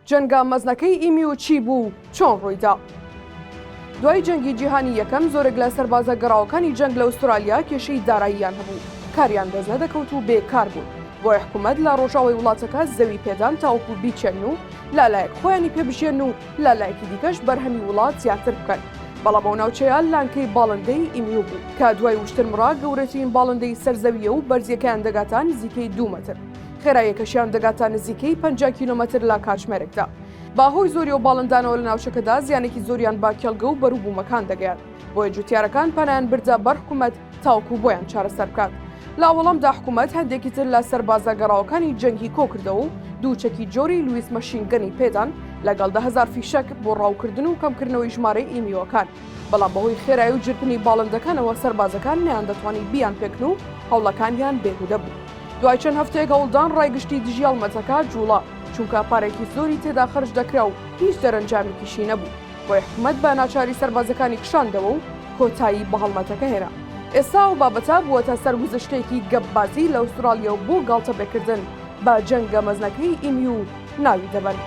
جەنگە مەزنەکەی ئیمیو چی بوو و چۆن ڕوویدا؟ دوای جەنگی جیهانی یەکەم زۆرێک لە سەربازە گەڕاوەکانی جەنگ لە ئوسترالیا کێشەی داراییان هەبوو، کاریان دەست نەدەکەوت و بێ کار بوون، بۆیە حکومەت لە ڕۆژاوای وڵاتەکە زەوی پێدان تاوەکو بیچێنن و لە لایەک خۆیانی پێ بژیێنن و لە لایەکی دیکەش بەرهەمی وڵات زیاتر بکەن. بەڵام ئەو ناوچەیە لانکەی باڵندەی ئیمیو بوو کە دوای وشترمڕا گەورەترین باڵندەی سەر زەوییە و بەرزییەکەیان دەگاتە نزیکەی دوو مەتر. خێراییەکەشیان دەگاتە نزیکەی 50 کیلۆمەتر لە کاتژمێرێکدا. بە هۆی زۆری ئەو باڵندانەوە لە ناوچەکەدا زیانێکی زۆریان بە کێڵگە و بەروبوومەکان دەگەیاند، بۆیە جوتیارەکان پەنایان بردە بەر حکومەت تاوەکو بۆیان چارەسەر بکات. لە وەڵامدا حکومەت هەندێکی تر لە سەربازە گەڕاوەکانی جەنگی کۆکردەوە و دوو چەکی جۆری لویس machine gun ی پێدان لەگەڵ 10,000 فیشەک بۆ ڕاوکردن و کەمکردنەوەی ژمارەی ئیمیوەکان. بەڵام بەهۆی خێرایی و جرپنی باڵندەکانەوە سەربازەکان نەیاندەتوانی بیانپێکن و هەوڵەکانیان بێهودە بوو. دوای چەند هەفتەیەک هەوڵدان ڕای گشتی دژی هەڵمەتەکە جوڵا، چونکە پارەیەکی زۆری تێدا خەرج دەکرا و هیچ دەرەنجامێکیشی نەبوو، بۆیە حکومەت بە ناچاری سەربازەکانی کشاندەوە و کۆتایی بە هەڵمەتەکە هێنا. ئێستا ئەو بابەتە بووەتە سەرگوزشتێکی گەپبازی لە ئوستراڵیا و بۆ گاڵتەپێکردن بە جەنگە مەزنەکەی ئیمیو ناوی دەبەن.